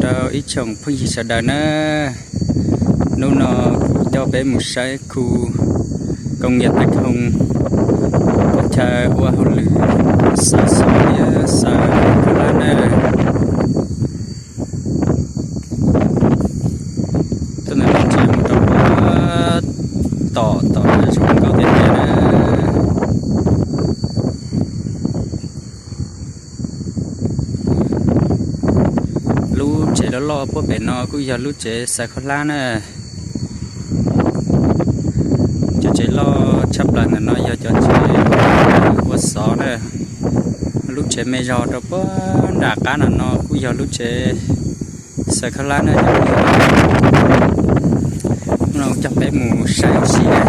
Rau ib tsoom phooj ywg sawv daws na, hnub no kuv coj peb mus saib khu công nghiệp Tech Home, thaj chaw ua hauj lwm xaws xov thiab xaws khaub hlab na. Tuaj ntawm no tseem mus rau puag tom, tom no zoo nkauj tiag tiag na. Lub tsev loj loj puag pem no kuj yog lub tsev xaws khaub hlab na. Cov tsev loj tshaj plaws ntawm no yog cov tsev ua xov na. Lub tsev me zog rau puag nram qab no no kuj yog lub tsev xaws khaub hlab na. Hnub no coj peb mus saib ua si na.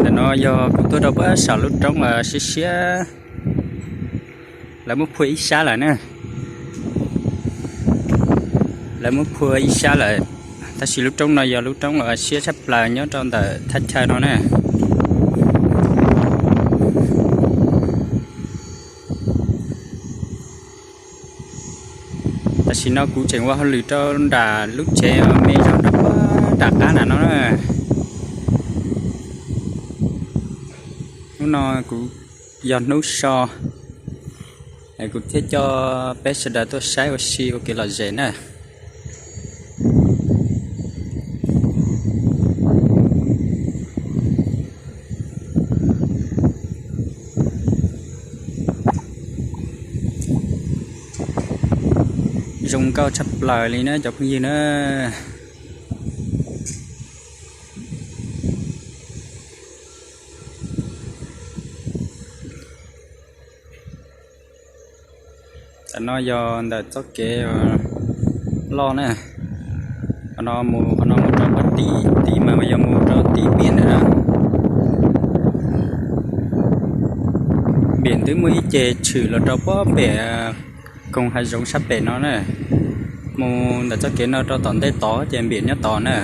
Ntawm no yog kuv tuaj rau puag saum lub roob siab siab, lawv muab phua ib sab lawm na. Lawv muab phua ib sab lawm, tab sis lub roob no yog lub roob uas siab tshaj plaws nyob rau ntawm thaj chaw no na. Tam sim no kuv tseem ua hauj lwm rau nram lub tsev me zog rau puag nram qab nram no na. Hnub no kuv yog hnub so, kuv thiaj coj peb sawv daws tuaj saib ua si ua kev lom zem na. Zoo nkauj tshaj plaws li na cov phooj ywg na. Tam no yog ntawm txoj kev loj na, qhov no mus, qhov no mus rau tim, tim mas yog mus rau tim npiam ntawm na. Npiam twb muaj ib ce tshwm los rau puag pem koog hav zoov sab pem no na. Mus ntawm txoj kev no rau tom ntej tod ces npiam nyob tod na.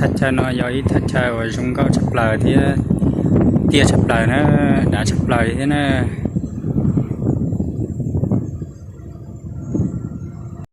Thaj chaw no yog ib thaj chaw uas zoo nkauj tshaj plaws thiab tiaj tshaj plaws na, dav tshaj plaws li thiab na.